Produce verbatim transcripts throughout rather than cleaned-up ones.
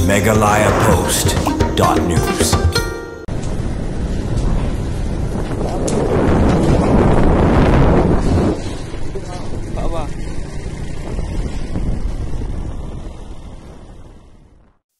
Meghalaya Post dot news.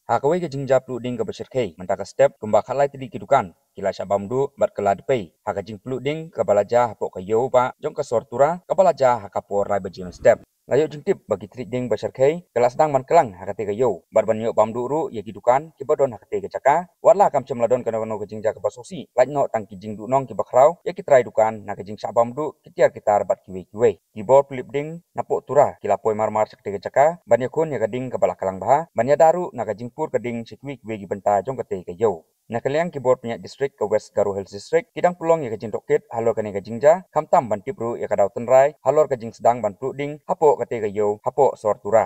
Ha kawei ka jingjia pluh ding kaba shyrkhei, mynta ka step kumba khatlai tylli ki dukan ki la shah bam duh bad ka la dpei ha ka jingpluh ding kaba la jia hapoh ka ïew bah jong ka sor Tura kaba la jia ha ka por lai baje mynstep. La ïoh jingtip ba ki thliew ding ba shyrkhei ka la sdang ban klang ha katei ka ïew bad ban ïoh bam duh ruh ïa ki dukan kiba don ha katei ka jaka. Watla kam shym la don kano kano ka jingjia kaba sngewsih, lait noh tang ki jingduhnong kiba khraw ïa ki trai dukan na ka jingshah bam duh ki tiar ki tar bad kiwei kiwei. Ki bor pynïap ding napoh Tura ki la poi mar mar sha katei ka jaka ban ïakhun ïa ka ding kaba la klang bha, ban ïada ruh na ka jingpur ka ding sha kiwei kiwei ki bynta jong katei ka ïew. Na ka liang ki bor pynïap district ka West Garo Hills District ki dang pynlong ïa ka jingtohkit halor kane ka jingjia, khamtam ban tip ruh ïa ka daw tynrai halor ka jingsdang ban pluh ding hapoh katei ka ïew hapoh sor Tura.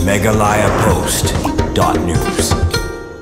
Meghalaya Post dot news.